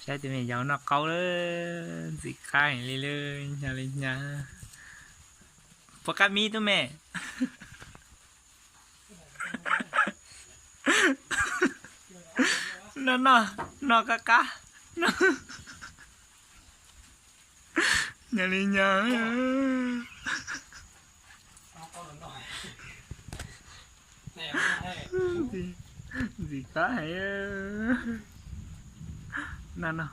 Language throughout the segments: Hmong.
Saib tus me nyuam yaus noj qaub lawm, ntxim qab heev li lawm, hnyav li hnyav. Puas qab mib tub me? Noj noj, noj qab qab, noj. Hnyav li hnyav. Ntxim qab heev. Noj noj,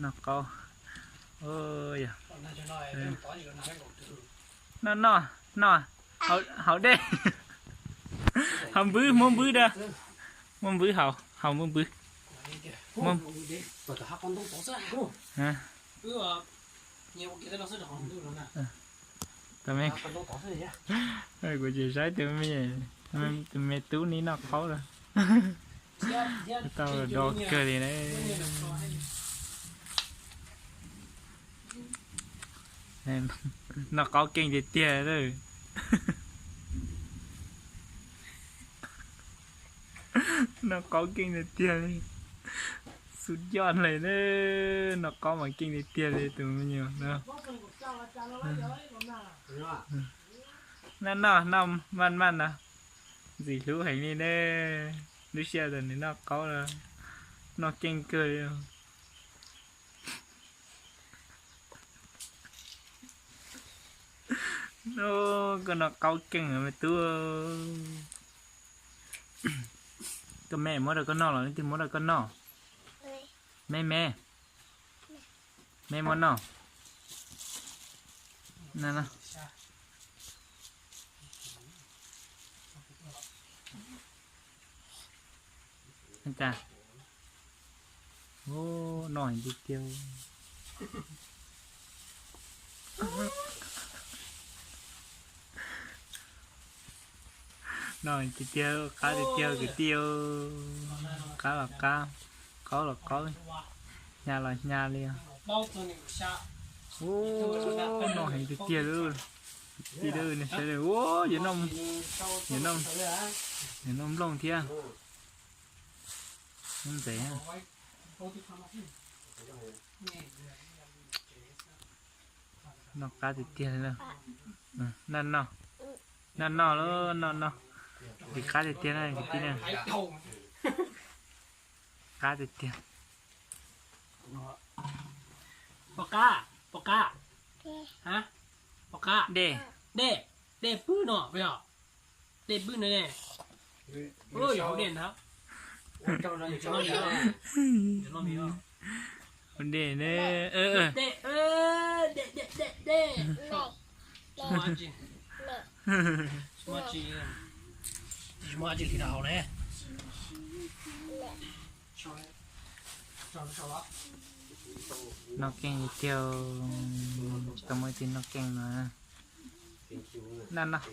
noj qaub. Yog, noj noj, noj, haus dej. Haus npwb, muab npwb da. Muab npwb haus, haus muab npwb. Kuv tsis saib tus me, tus me tub ni noj qaub lawm. Tau do kawg li na. Noj qaub keej tiag tiag lawm. Noj qaub keej tiag tiag li. Xub yoj li na, noj qaub mas keej tiag tiag li tus me nyuam no. Noj noj, noj maj maj no. Ntxim hlub heev li ne. Lub sij hawm nws noj qaub no, noj keej kawg li. Koj noj qaub keej me tub. Koj me muab rau koj noj los leej twg muab rau koj noj? Me me, me muab noj. Noj heev tiag tiag. Noj tiag tiag, qab tiag tiag kwv tij. Qab los qab, qaub los qaub, hnyav los hnyav li. Ub, noj heev tiag tiag li. Kwv tij, nej saib, ub, yuav noj, yuav noj nplooj thiab. Ub, ntxeev. Noj qab tiag tiag li. Noj noj, noj noj lauj, noj noj. Ntxim qab tiag tiag na kwv tij na. Qab tiag tiag. Pom qab, pom qab. Pom qab. Dej, dej, dej pwb no, dej pwb no ne. Yog hauv dej ntag. Hauv dej ne. Dej, dej, dej, dej. Tsis muaj dab tsi li rau hauv ne. Noj keej tiag, tau muaj ib tug noj keej no. Noj noj.